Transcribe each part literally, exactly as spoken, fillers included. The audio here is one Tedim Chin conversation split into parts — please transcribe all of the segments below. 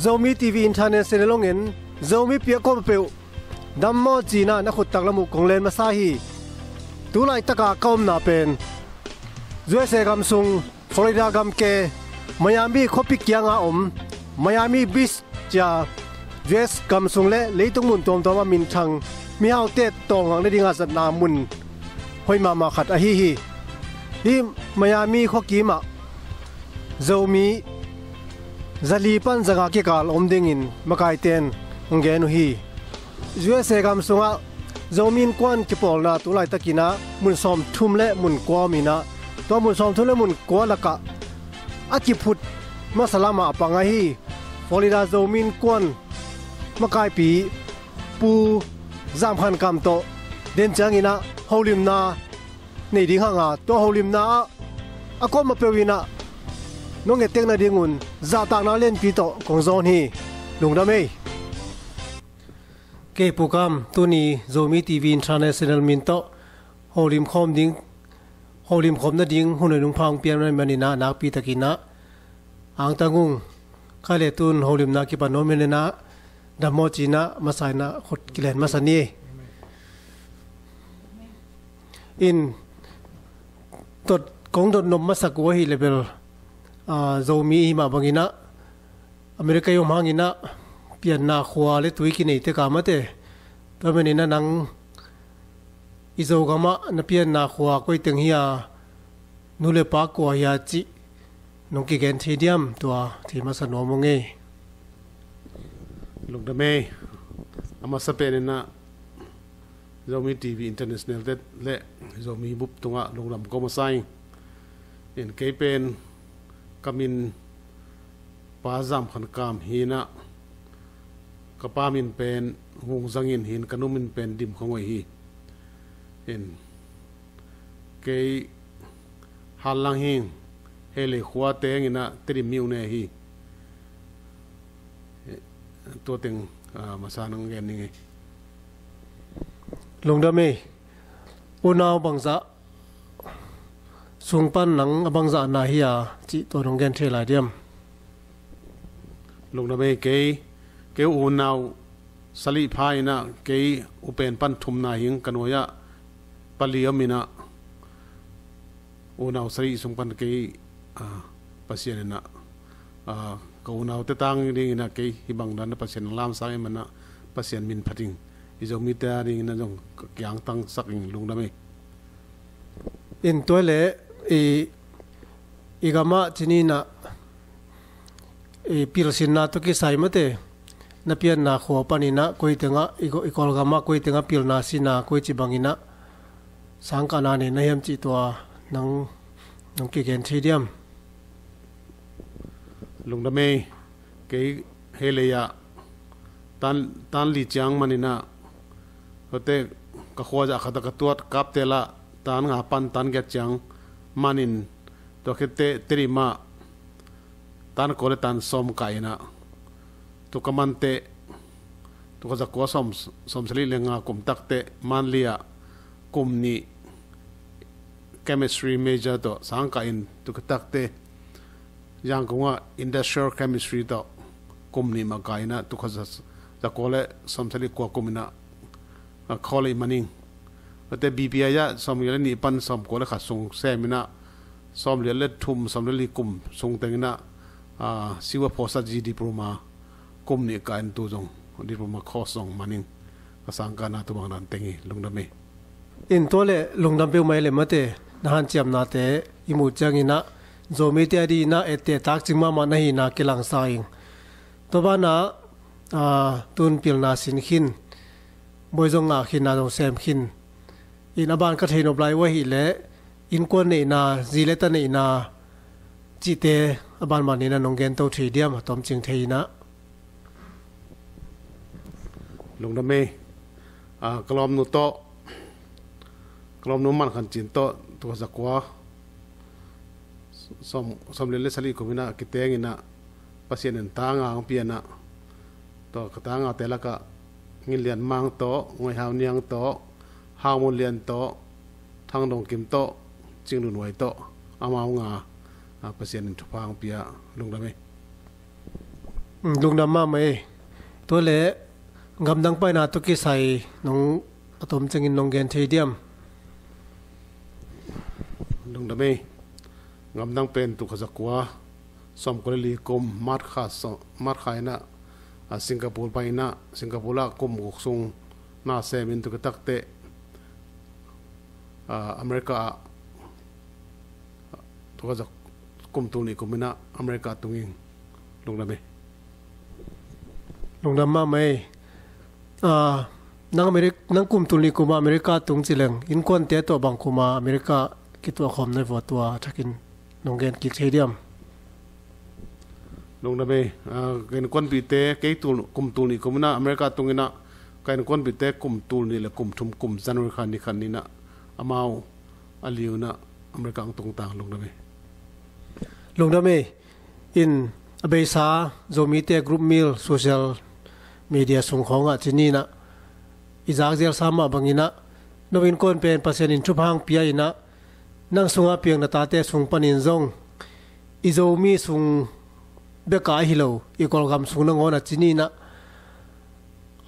Zomi T V International hong en, Zomi piak kawm peuh dammaw cina na khuttak lam uh kong len masa hi. Tu laitaka ka omna pen U S A gam sung Florida gam ke Miami khuapi kianga om Miami Beach cia U S gam sung le leitung mun tuamtuama minthang mihaute tawlngak nadinga zatna mun hoih mahmah khat ahi hi. Hih Miami khuakimah Zomi zali pan zanga kikal om dingin makaiten hong gen uh hi. U S A gam sungah Zomi Innkuan kipawlna tu laitakinah mun sawmthum le mun kua om inah, tua mun sawmthum le mun kua lakah a kiphut masa lamah a pang ahi Florida Zomi Innkuan makaipi Pu Zam Khan Kam tawh den cianginah holimna nei ding hanga, tua holimna ah a kawm a peuh inah nong ettek nadingun zahtakna lianpi tawh kong zawn hi. Lungdam ei. Kei Pu Kam, tuni Zomi T V International min tawh holim khawm ding, holim khawm nading hun hoih nung phang pian maninah nakpi takinah angtang ung. Kha le tun holimna kipan nuam maninah dammaw cinah masa inah khut kilen masa ni. In dot kong dot nop masak uh ahi le bel, ah, Zomi i hih mah banginah America i om hanginah pianna khua le tui kinei tek a mate. Tua maninah nang i Zogamah na pianna khua koi teng hi a, nu le pa kua hi a cih nong kigen thei diam, tua thei masa nuam ung ei. Lungdam ei. A masa peninah Zomi T V International te le Zomi bup tungah lungdam ko masa ing. In kei pen ka min Pa Zam Khan Kam hinah, ka pa min pen Vung Zangin hin, ka nu min pen Dim Khong Oi hi. In kei Hanlang hing, Helei khua tenginah Tedim mi u ne hi. Tua teng, ah, masa nang gen ning ei. Lungdam ei. Unau bangzah sung pan nang a bangzah na hi a cih tua nong gen thei lai diam? Lungdam ei. Kei, kei unau salih pha inah kei upen pan thumna hing, ka nuai-ah pali om inah unau salih sung pan kei, ah, Pasian inah, ah, ka unaute tang dinginah kei hih bang dan Pasian lamsang i manah Pasian min phat ing. I Zomite a dinginah zong kiangtangsak ing. Lungdam ei. In tua le i, i gamah cininah i pilsinna tawh kisai mate, na pianna khua paninah koi tengah i Kawl, i Kawlgamah koi tengah pilna sina koi ci banginah sangkahna nei na hiam cih tua nang, nong kigen thei diam? Lungdam ei. Kei Helei ah tan, tan li ciang maninah, hote ka khua zah khat ah ka tuat, Kaptel ah tan nga pan tan giat ciang manin, tua khit teh Tedim ah tan kua le tan sawm kah inah, tu ka man teh, tu ka zakua sawm, sawm salih le nga kum tak teh Mandalay ah kum nih chemistry major tawh sang kah in, tu ka tak teh Yangon ah industrial chemistry tawh kum nih mah kah inah, tu ka za, zakua le sawm salih kua kum inah, ah, college man ing. Tua teh B P I ah sawm giat le nih pan sawm kua le khat sung sem inah, sawm giat le thum, sawm giat le li kum sung teng inah, ah, silver post ah zi diploma kum nih kah in, tu zong diploma course zong man ing. Ka sangkahna tu bang dan teng hi. Lungdam ei. In tua le lungdam peuhmah ei le mate, na hanciamnate i muh cianginah Zomite a dinginah etteh takcing mahmah na hihna kilangsa ing. Tua banah, ah, tun pilna sin khin, bawi zong ngah khin, na zong sem khin. In a ban ka thei nop lai uh ahih leh innkuan neihna, zi le ta neihna cihte a banban inah nong gento thei diam, a tawmcing thei inah? Lungdam ei. Ah, ka lawmnu tawh, ka lawmnu Man Khan Cin tawh, tu ka zakua sawm, sawm le li salih kum inah kiteng inah, Pasian in ta nga hong pia inah, tua ka ta ngate lakah Ngin Lian Mang tawh, Ngoi Hau Niang tawh, Hau Mun Lian tawh, Thang Dong Kim tawh, Cing Lun Wai tawh, amau nga, ah, Pasian in thupha hong pia. Lungdam ei. Lungdam mahmah ei. Tua leh gamdang paina tawh kisai nong a tom ciangin nong gen thei diam? Lungdam ei. Gamdang pen tul khat za kua sawmkua le li kum March kha, March kha in ah, Singapore pai in ah, Singapore ah kum guk sung na sem in, tua khit teh America ah tua ka zak kum tul nih kum in ah America tung ing. Lungdam ei. Lungdam mahmah ei. Nang kum tul nih kum ah America tung ci leng, innkuante tawh bang kum ah America kituah khawm na hi vua, tua thakin nong gen kik thei diam? Lungdam ei. Ka innkuanpihte, kei kum tul nih kum in ah America tung in ah, ka innkuanpihte kum tul nih le kum thum, kum January kha ni khat ni in ah amau a liu in ah America ang tung tang. Lungdam ei. Lungdam ei. In a beisa Zomite group meal, social media sung khawngah ci ni in ah i zakzial sa mah bangin ah, no innkuan pen Pasian in thupha hong pia in ah, nang sungah piang na tate sung panin zong i Zomi sung bek ah ahi lo, i Kawlgam sung nangawn ah ci ni in ah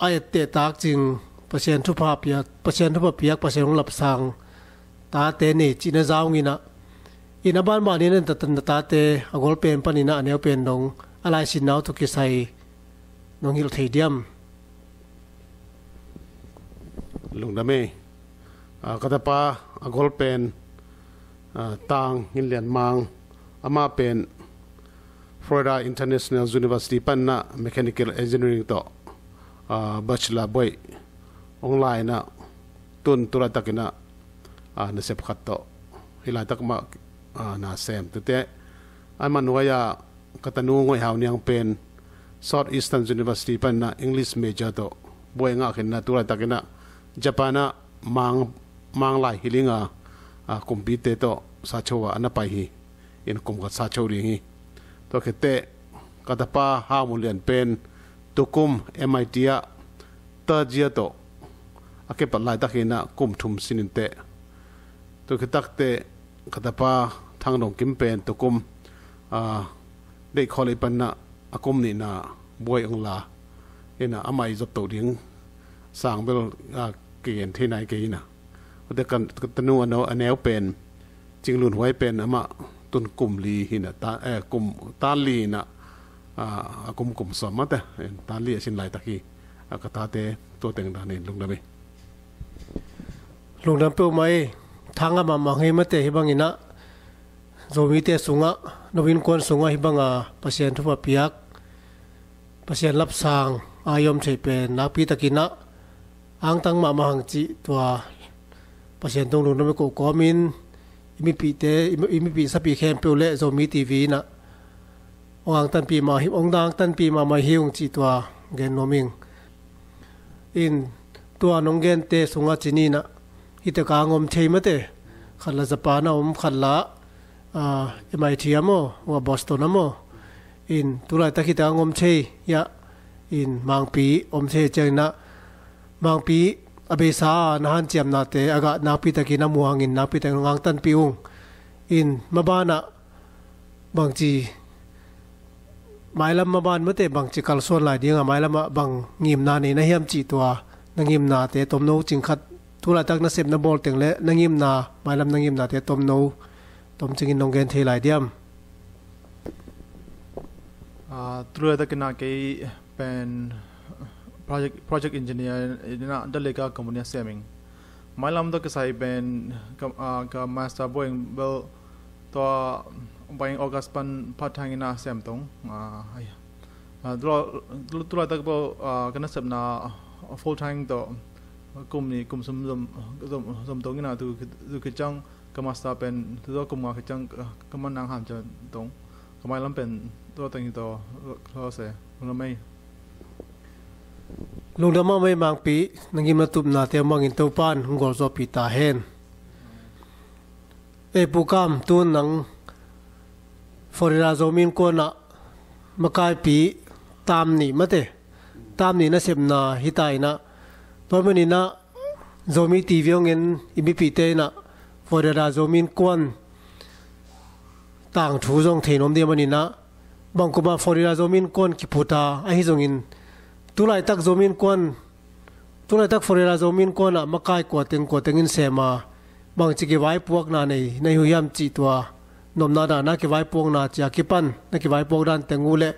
a etteh tak cing, Pasian thupha piak, Pasian thupha piak, Pasian hong lapsang tate nei cihna za hong in ah, in a banban in ah na tate a gol pen panin ah a neu pen dong a laisinna uh tawh kisai nong hilh thei diam? Lungdam ei. Ka tapa a gol pen Tang Ngin Lian Mang, amah pen Florida International University pan in ah mechanical engineering tawh bachelor buai hong la in ah, tun tu laitak in ah nasep khat tawh hih laitak mah na sem. Tua teh amah nuai-ah ka tanu Ngoi Hau Niang pen South Eastern University pan in ah English major tawh buai ngah khin in ah, tu laitak in ah Japan ah Mang, Mang lai hi ling a, kumpite tawh sacho ah a na pai hi. In kum khat sacho ding hi. Tua khit teh ka tapa Hau Mun Lian pen tukum M I T ah third year tawh a kipat laitak hi in ah kum thum sin in teh. Tua khit teh ka tapa Thang Dong Kim pen tukum Deih College pan in ah a kum nihna buai hong la in ah, amah i zop toh ding sang bel kigen thei nai kei in ah. Tua teh ka tanu a neu pen Cing Lun Huai pen amah tun kum li hi in ah, tan li in ah, a kum kum sawm mah teh, tan li a sin laitak hi. Ka tate tua teng dan in. Lungdam ei. Lungdam peuhmah ei. Thang a mahmah hi mah teh, hih bangin ah Zomite sungah, no innkuan sungah hih banga Pasian thupha piak, Pasian lapsang a i om theih pen nakpi takin ah angtang mahmah hang cih tua Pasian tung lungdam i ko kawmin, i mipihte, i mipih sapih khempeuh le Zomi T V in ah hong angtanpih mah hi, hong angtanpih mahmah hi ung cih tua gen nuam ing. In tua nong gente sungah ci ni in ah, hih teh ka ang om thei mah teh, khat la Japan a om, khat la M I T a maw, Boston a maw. In tu laitak hih teh ang om thei, ya, in Mangpi om thei ciangin ah, Mangpi a beisa a na hanciamnate a gah nakpi takin a muang in, nakpi takin hong angtanpih ung. In maban ah bangci, mailam maban mah teh bangci kalsuan lai ding a, mailam ah bang ngimna nei na hiam cih tua na ngimnate tomno cing khat, tu laitak na sep na bawl teng le na ngimna, mailam na ngimnate tomno, tom cingin nong gen thei lai diam? Tu laitakin ah kei pen project, project engineer in ah Dalika company ah sem ing. Mailam tawh kisai pen ka, ah, ka master buai ing bel tua buai ing August pan part time in ah sem tong. Ah, ai. Ah, tu la, tu, tu laitak bel, ah, ka nasepna full time tawh kum nih kum sum zom, zom, zom tong in ah tu, tu khit ciang ka master pen tu tawh kum nga khit ciang ka, ka man nang ham ciang tong. Ka mailam pen tua teng hi tawh, lo se, lungdam ei. Lungdam mahmah ei Mangpi, na ngim na tupnate hong bangin Topan hong gualzawhpih ta hen. Ei Pu Kam, tun nang Florida Zomi Innkuan ah makaipi tam nih mah teh, tam nih nasepna hi ta in ah, tua manin ah Zomi T V hong en i mipihte in ah Florida Zomi Innkuan tangthu zong thei nuam ding a manin ah, bang kum a Florida Zomi Innkuan kiphut a, ahi zongin tulaitak Zomi Innkuan, tulaitak Florida Zomi Innkuan ah makai kua teng kua teng in sem a, bangci kivaipuakna nei na hi uh hiam cih tua, nopna dan a kivaipuakna ci a kipan na kivaipuak dan teng uh leh,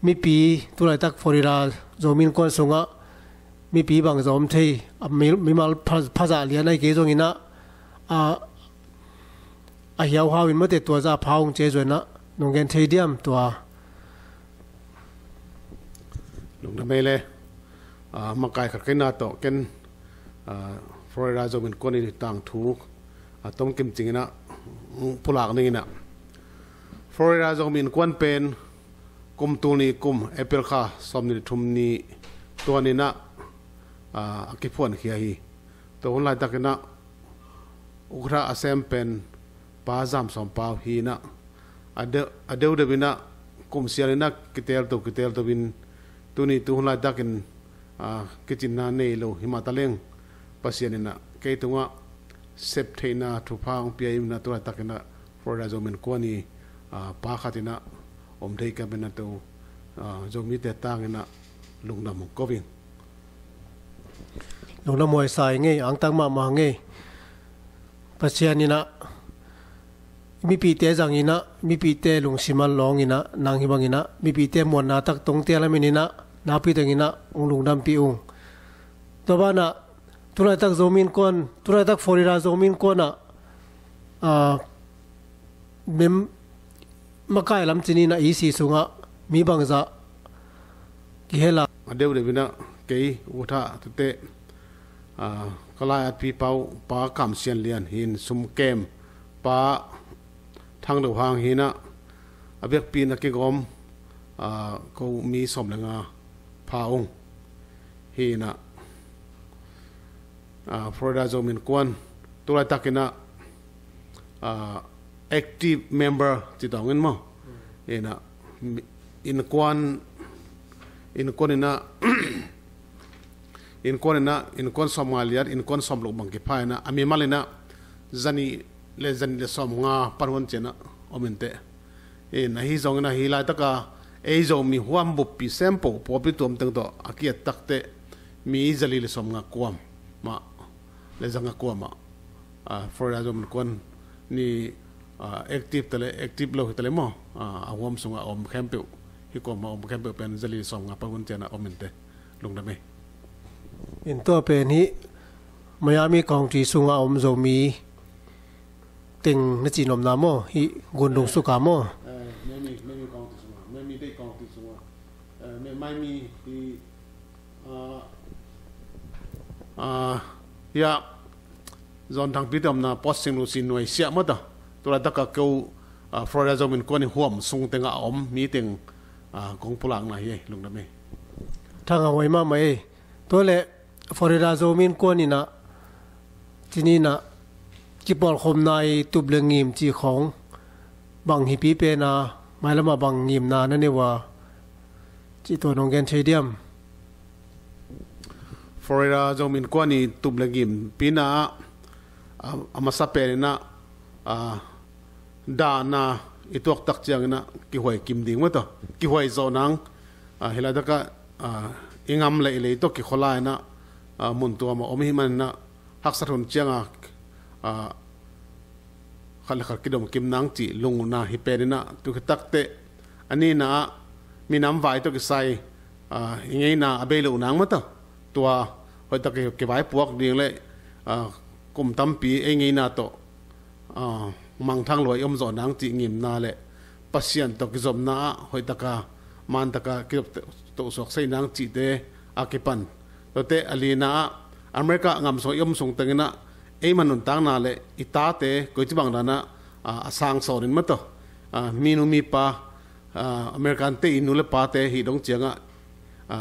mipi tulaitak Florida Zomi Innkuan sungah mipi bangzah om thei, a mi, mimal pha, phazah lian ahi kei zongin ah, a, a hiauhau in mate tua zah pha ung ci a, zuan ah nong gen thei diam tua? Lungdam ei le, a, makai khat ka hihna tawh ken, a, Florida Zomi Innkuan in tangthu a tom kimcing in ah pulak ning in ah, Florida Zomi Innkuan pen kum tul ni kum April kha sawmnih le thum ni tua ni in ah, a, a kiphuankhia hi. Tua hun laitak in ah ukra a sem pen Pa Zam Sawm Pau hi in ah, a deu, a deudeu in ah kum sial in ah kitelto kitelto in tuni tu hun laitak in, a, kicinna nei lo hi mah taleng, Pasian in ah kei tungah sep theihna thupha hong pia in ah, tu laitak in ah Florida Zomi Innkuan i, a, pa khat in ah om thei ka hi in ah, tu, a, Zomite tang in ah lungdam hong ko ing. Lungdam huai sa ing ei, angtang mahmah ing ei. Pasian in ah mipite zang in ah, mipite lungsim a lawng in ah, nang hi bang in ah mipite muanna tak tongte a lamen in ah nakpi teng in ah hong lungdampih ung. Tua ban ah tulaitak Zomi Innkuan, tulaitak Florida Zomi Innkuan ah, a, mem, makai lam ci ni in ah, E C sungah mi bangzah kihel a? A deudeu in ah kei u tha tute, a, ka lai-atpi pa uh Pa Kam Sian Lian hi in, sum kem Pa Thang Do Hang hi in ah, a biakpi in ah kigawm, a, ko mi sawm le nga pha ung hi in ah, a, Florida Zomi Innkuan tu laitak in ah, a, active member ci tawng in maw, in ah, mi, innkuan, innkuan in ah, innkuan in ah, innkuan sawmnga liat, innkuan sawmluk bang kipha in ah, a mimal in ah zanih le zanih le sawmnga pan hun ciang ah om in teh. In, ahi zongin ah hih laitak a ei Zomi huam buppi sem po, pawlpi tuam teng tawh a ki-et tak teh mi zali le sawmnga kuam mah le zanga kuam ah, a, Florida Zomi Innkuan ni, a, active ta le, active lo hi ta le maw, a, a huam sungah a om khempeuh, hih kuam ah a om khempeuh pen zali le sawmnga pan hun ciang ah om in teh. Lungdam ei. In, tua pen hih Miami County sungah a om Zomi teng na cih nopna maw, hih Gundung suk ah maw? Eh, Miami, Miami County sungah, Miami Dade County sungah, eh, Mi-, Miami hih, ah, ah, ya, Zawn Thangpi te omna Port St. Lucie nuai siah maw ta. Tu laitak a ko, ah, Florida Zomi Innkuan i huam sung teng ah a om mi teng, ah, kong pulakna hi ei, lungdam ei. Thangah huai mahmah ei. Tua leh Florida Zomi Innkuan in ah, ci ni in ah, kipawlkhopna i tup le ngim cih khawng bang hipi pen a, mailam ah bang ngimna na nei uh a, cih tua nong gen thei diam? Florida Zomi Innkuan i tup le ngim pi in ah, a, a masa pen in ah, a, dahna i tuak tak ciangin ah kihuai kim ding maw ta. Kihuai zawh nang, a, hih laitak a, a, i ngam le i lei tawh kikholh in ah, a, mun tuam ah om i hih manin ah, haksat hun ciang a, a, khat le khat kidom kim nang cih lunggulhna hi pen in ah, tu khit tak teh a nihna ah minam vai tawh kisai, a, i ngeina a bei loh nang maw ta. Tua hoihtak a kivaipuak ding le, a, kum tampi ei ngeina tawh, a, mangthang lua i om zawh nang cih ngimna le Pasian tawh kizopna ah hoihtak a, mantak a kizop tohsuak sei nang cihte a kipan. Tuate a lina ah America gam sung i om sung teng in ah ei man nuntakna le i tate koici bang dan ah, a, a sang sawn in maw ta. A, minu mipa, a, American te i nu le pate hih dong ciang ah, a,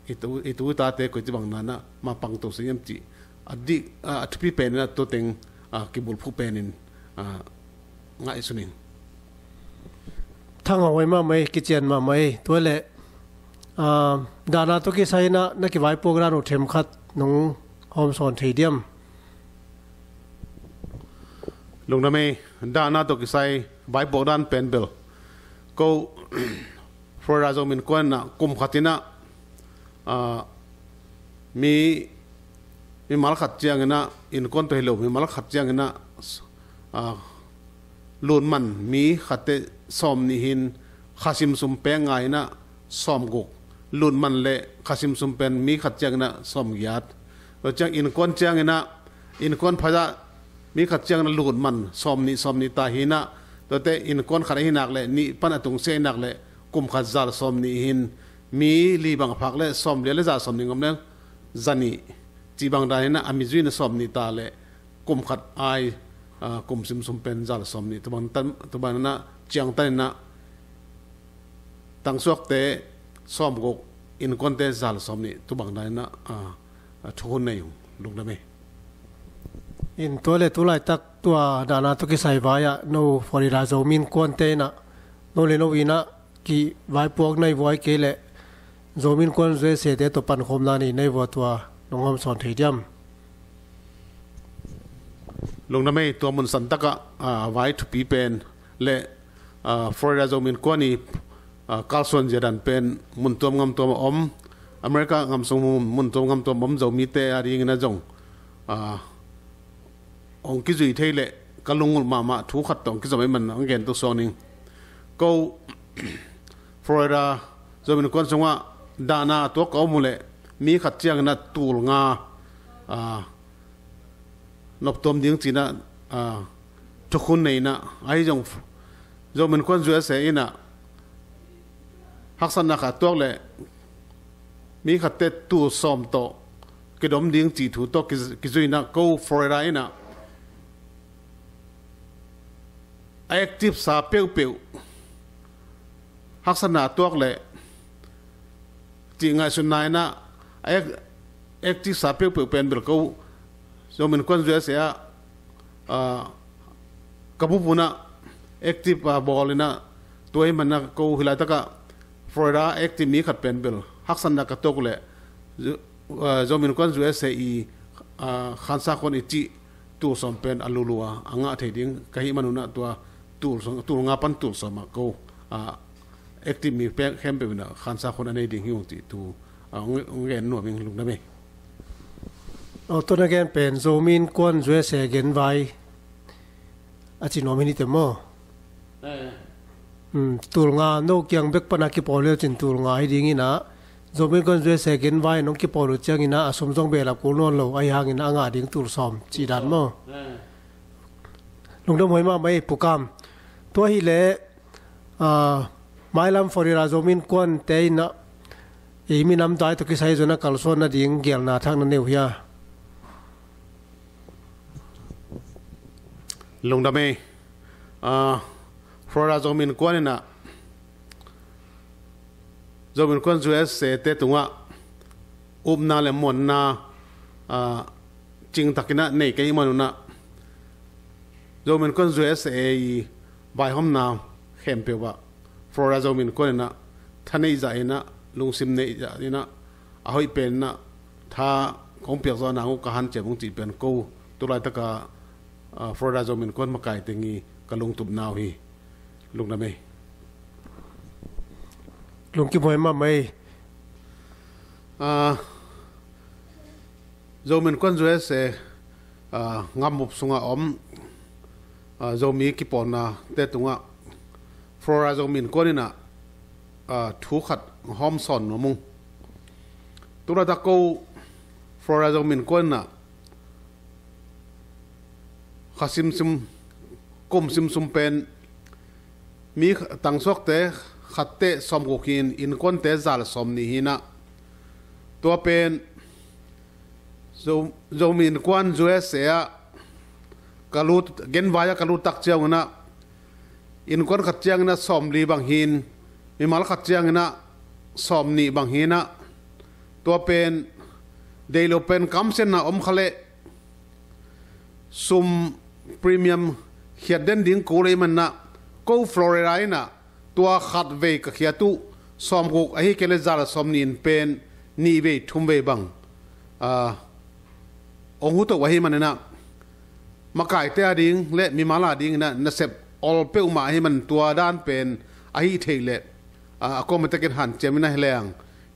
i tu, i tu i tate koici bang dan ah mapang to sing hiam cih a dik, a, a thupi pen in ah tua teng, a, kibulphuh pen in, a, ngaihsun ing. Thangah huai mahmah ei, kician mahmah ei. Tua leh, a, dahna tawh kisai in ah na kivaipuak dan uh themkhat nong hawmsawn thei diam? Lungdam ei. Dahna tawh kisai vaipuak dan pen bel ko, Florida Zomi Innkuan inah kum khat inah, ah, mi, mimal khat cianginah, innkuan tawh hi lo mimal khat cianginah, ah, lutman mi khatte sawm nih hin, khasim sum pek nga inah sawm guk, lutman le khasim sum pen mi khat cianginah sawm giat. Tua ciang innkuan cianginah, innkuan phazah mi khat cianginah lutman sawm nih, sawm nih ta hinah, tuate innkuan khat ahi nak le nih pan a tungsia ahi nak le kum khat zal sawm nih hin, mi li bang a phak le sawm li le zal sawm nih ngam le za nih, cih bang dan hinah a mi zuina sawm nih ta le kum khat ai, ah, kum simsum pen zal sawm nih, tua bang tan, tua bang inah ciangtan inah tangsuakte sawm guk, innkuante zal sawm nih, tua bang dan inah, ah, ah, thukhun nei ung, lungdam ei. In tua le tu laitak tua dahna tawh kisai vai-ah no Florida Zomi Innkuante inah no le no inah kivaipuak nai vua kei leh Zomi Innkuan U S A te tawh pankhawmna nei nai vua tua nong hawm sawn thei diam? Lungdam ei, tua mun santakah, ah, vai thupi pen le, ah, Florida Zomi Innkuan i, ah, kalsuan zia dan pen mun tuam ngam tuam a om, America ngam sung mun, mun tuam ngam tuam a om Zomite a dingin a zong, ah, hong kizui thei leh ka lungulh mahmah thu khat tawh hong kizom ei man hong gen tuk suak ning. Ko Florida Zomi Innkuan sungah dahna a tuak ka om uh leh mi khat cianginah tul nga, ah, noptuam ding cinah, ah, thukhun nei inah, ahi zong Zomi Innkuan U S A inah haksatna khat tuak leh mi khatte tul sawm tawh kidom ding cih thu tawh ki, kizui inah ko Florida inah a active sa peuhpeuh haksatna tuak leh cih ngaihsutna inah a ac-, active sa peuhpeuh pen bel ko Zomi Innkuan U S A ah, ah, ka bup unah active, ah, bawl inah tua hi manah ko hi laitakah Florida active mi khat pen bel haksatna ka tuak uh leh, ah, Zomi Innkuan U S A i, ah, khansa khuan i cih tul sawm pen a lulua a ngah thei ding ka hih man unah tua tul sawm, tul nga pan tul sawm ah ko, ah, active mi pek khempeuh inah khansa khuan a nei ding hi ung cih thu, ah, hong, hong gen nuam ing, lungdam ei. Aw, tua na gen pen Zomi Innkuan U S A genvai a ci nuam hi ni te maw? Eh. Hmm, tul nga no kiang bek pana kipawl le cin tul nga hi ding inah Zomi Innkuan U S A genvai nong kipawl uh cianginah a sum zong behlap kul nawn lo ahi hangin a ngah ding tul sawm cih dan maw? Eh. Lungdam huai mahmah ei Pu Kam. Tua hi leh, ah, mailam Florida Zomi Innkuante inah i minam dai tawh kisai zong a kalsuan nading gelna thak na nei uh hia? Lungdam ei. Ah, Florida Zomi Innkuan inah Zomi Innkuan U S A te tungah upna le muanna, ah, cingtakinah nei ka hih man unah Zomi Innkuan U S A i vaihawmna khempeuh ah Florida Zomi Innkuan inah tha neih zah inah, lungsim neih zah inah, a hoih pen inah tha kong piak zawh nang uh ka hanciam ung cih pen ko tu laitakah, ah, Florida Zomi Innkuan makaite ngei ka lungtupna uh hi. Lungdam ei. Lungkim huai mahmah ei. Ah, Zomi Innkuan U S A, ah, gambup sungah om, ah, Zomi kipawlnate tungah Florida Zomi Innkuan inah, ah, thu khat hawm sawn nuam ung. Tu laitak ko Florida Zomi Innkuan inah kha simsim, kum simsum pen mi tangsuakte khatte sawm guk hi-in innkuante zal sawm nih hi-in ah, tua pen Zo, Zomi Innkuan U S A ah ka lut, genvai ah ka lut tak ciangun ah innkuan khat ciangin ah sawm li bang hi-in, mimal khat ciangin ah sawm nih bang hi-in ah, tua pen deih lo pen kamsiatna om kha leh sum premium khiat den ding kul ahih manin ah ko Florida in ah tua khat vei ka khiat uh sawm guk ahih kei leh zal sawm nih in pen nih vei thum vei bang, ah, hong huh to ahih manin ah makaite a ding leh mimal a dingin ah nasep ol peuhmah ahih manin tua dan pen ahih theih leh a, a kawm a tekin hanciam in a hi leng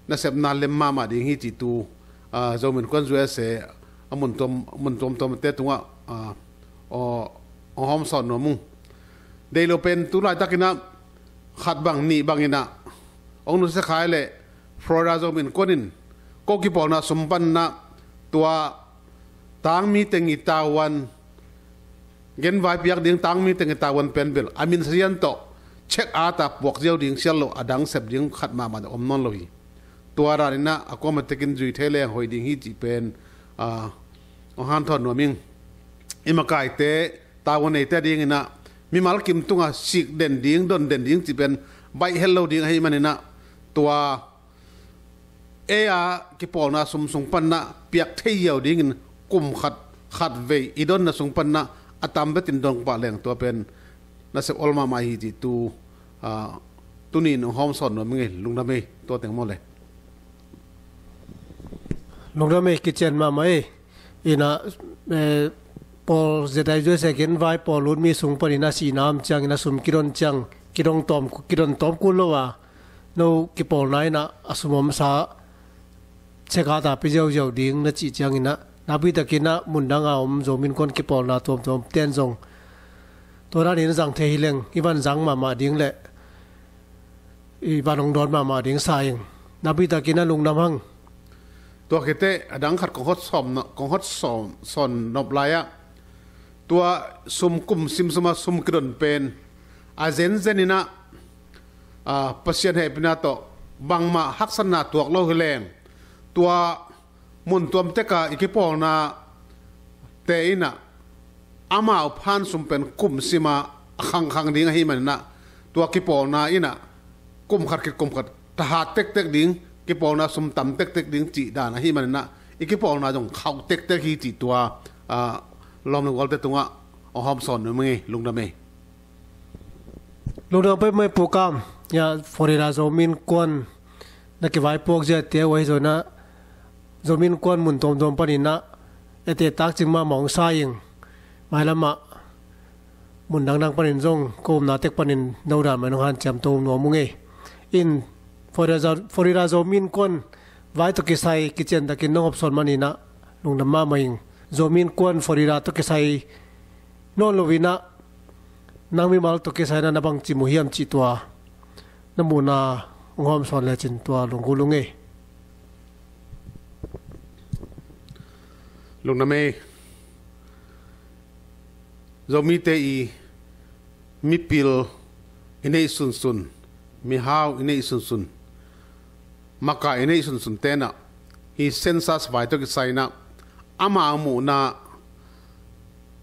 nasepna lem mahmah ding hi cih tu, a, Zomi Innkuan U S A a mun tuam, mun tuamtuamte tungah, a, aw, aw hawm sawn nuam ung. Deih lo pen tu laitakin a khat bang nih bangin a hong nusia kha leh Florida Zomi Innkuan in ko kipawlna sum panin a tua tangmi teng i tavuan, genvai piak ding tangmi teng i tavuan pen bel a min sazian tawh check a ta puak ziau ding, sial loh a dang sep ding khat mahmah om nawn lo hi. Tua danin a kawm a tekin zui thei leng hoih ding hi cih pen, a, hong hanthawn nuam ing. I makaite, tavuan eite dingin a mimal kim tungah sik den ding, don den ding cih pen baih hel lo ding ahih manin a tua ei a kipawlna sum sung panin a piak thei ziau dingin kum khat, khat vei i donna sung panin a a tam betin dong pah leng tua pen nasep ol mahmah hi cih tu, a, tuni-in hong hawm sawn nuam ing ei, lungdam ei, tua teng maw le. Lungdam ei, kician mahmah ei. In a, eh, pawl Z I U S A genvai pawl lutmi sung panin a sihna om ciangin a sum kidon ciang, kidon tawm, kidon tawm kul lo a, no kipawlna in a a sum omsa check a ta pia ziauziau ding na cih ciangin a, nakpi takin a mun dang a om Zomi Innkuan kipawlna tuamtuamte in zong tua danin zang thei hi leng i van zang mahmah ding le i van hong dawn mahmah ding sa ing. Nakpi takin a lungdam hang. Tua khit teh a dang khat kong hot sawm no-, kong hot sawm, sawn nop lai ah, tua sum kum sim sum a sum kidon pen a zenzen in a, a, Pasian hehpihna tawh bangmah haksatna tuak lo hi leng, tua mun tuam tek a i kipawlnate in a amau phan sum pen kum sim a a khangkhang ding ahih manin a, tua kipawlna in a kum khat khit kum khat thahat tektek ding, kipawlna sum tam tektek ding cih dan ahih manin a, i kipawlna zong khauh tektek hi cih tua, a, lawm le gualte tungah hong hawm sawn nuam ing ei, lungdam ei. Lungdam peuhmah ei Pu Kam. Ya, Florida Zomi Innkuan na kivaipuak ziate uh ahi zongin a, Zomi Innkuan mun tuamtuam panin a ete takcing mahmah hong sa ing. Mailam ah mun dangdang panin zong ko omna tek panin no dan mah in hong hanciam to nuam ung ei. In Florida, Florida Zomi Innkuan vai tawh kisai kician takin nong hawm sawn manin a lungdam mahmah ing. Zomi Innkuan Florida tawh kisai nawn lo in a, nang mimal tawh kisai in a na bangci mu hiam cih tua na muhna hong hawm sawn lecin tua lunggulh ung ei. Lungdam ei. Zomite i mipil i neih sunsun, mihau i neih sunsun, makaih i neih sunsunte in a, hih census vai tawh kisai in a, amau muhna,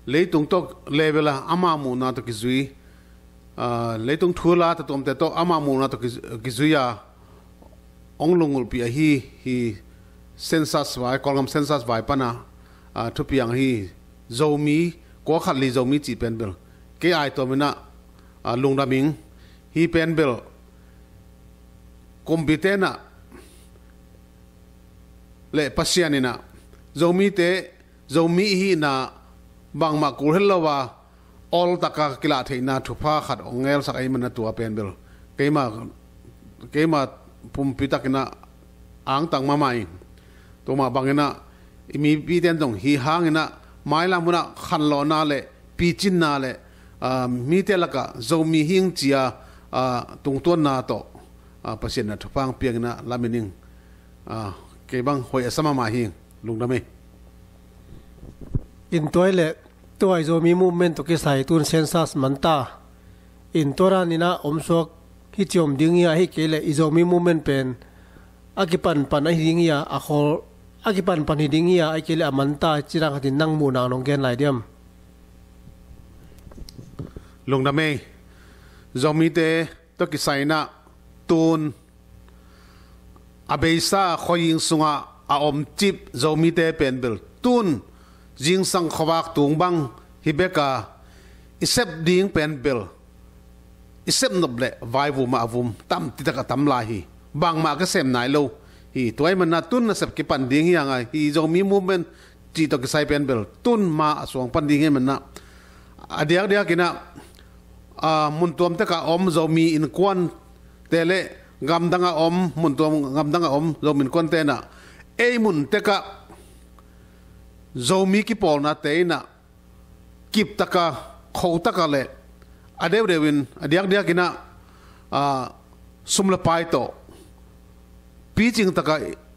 leitung tawh level a amau muhna tawh kizui, aa, leitung thu la tatuamte tawh amau muhna tawh kiz-, kizui a hong lunggulhpih ahi, hih census vai, Kawlgam census vai pan a, aa, thupiang ahi Zomi, kua khat li Zomi cih pen bel kei aituam in a, aa, lungdam ing. Hih pen bel kumpite in a le Pasian in a Zomite, Zomi i hihna bangmah kul het lo a, oltak a kilahtheihna thupha khat hong ngelsak ahih manin a tua pen bel keima, keima pumpi takin a angtang mahmah ing. Tua mah bangin a i mipite in zong hih hangin a mailam hun ah khanlawhna le picinna le, aa, mite lakah Zomi hi ing ci a, aa, tungtuanna tawh, aa, Pasian in a thupha hong piak in a lamen ing. Aa, kei bang hoih a sa mahmah hi ing. Lungdam ei. In tua hi leh tua i Zomi movement tawh kisai tun census man ta. In tua danin a om suak hi ci om ding hi a, ahih kei leh i Zomi movement pen a kipanpan ahi ding hi a, a khawl a kipanpan hi ding hi a, ahih kei leh a man ta ci dan khatin nang muhna nong gen lai diam? Lungdam ei. Zomite tawh kisai in a tun a beisa khuaing sungah a omcip Zomite pen bel tun zingsang khuavak tung bang hi bek a, i sep ding pen bel i sep nop leh vaivum ah a vum tampi tak a tam lai hi. Bangmah a kisem nai lo hi. Tua ahih manin a tun nasep kipan ding hi hang a, hih Zomi movement cih tawh kisai pen bel tun ma a suang pan ding hi manin a, a diakdiakin a, aa, mun tuam tek a om Zomi innkuante le gamdang a om, mun tuam gamdang a om Zomi Innkuante in ah, ei mun tek ah Zomi kipawlnate in ah kiptak a, khotak a leh a deudeu in, a diakdiak in ah, aa, sum le pai tawh picing tak a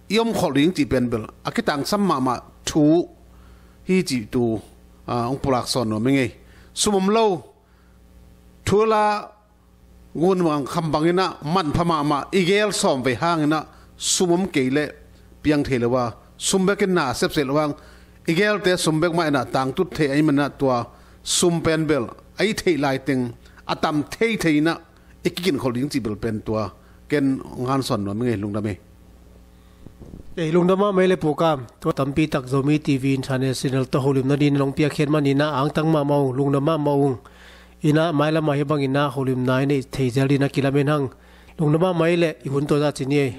i omkholh ding cih pen bel a kitangsam mahmah thu hi cih tu, aa, hong pulak sawn nuam ing ei. Sum om lo, thu la, ngun bang kham bang in ah manpha mahmah, i gel sawm vei hang in ah sum om kei leh piang thei lo a, sum bek in na sepseh lo hang, i gelte sum bek mah in ah tangtut thei ahih manin ah tua sum pen bel a i theih lai teng a tam thei thei in ah i kikinkholh ding cih bel pen tua ken hong han sawn nuam ing ei, lungdam ei. Ei, lungdam mahmah ei le Pu Kam, tua tampi tak Zomi TV International tawh holimna dingin hong piakkhiat manin ah angtang mahmah ung, lungdam mahmah ung. In ah mailam ah hih bangin ah holimna i neih thei zel dingin ah kilamen hang. Lungdam mahmah ei le, i hun tua zah ci ni ei.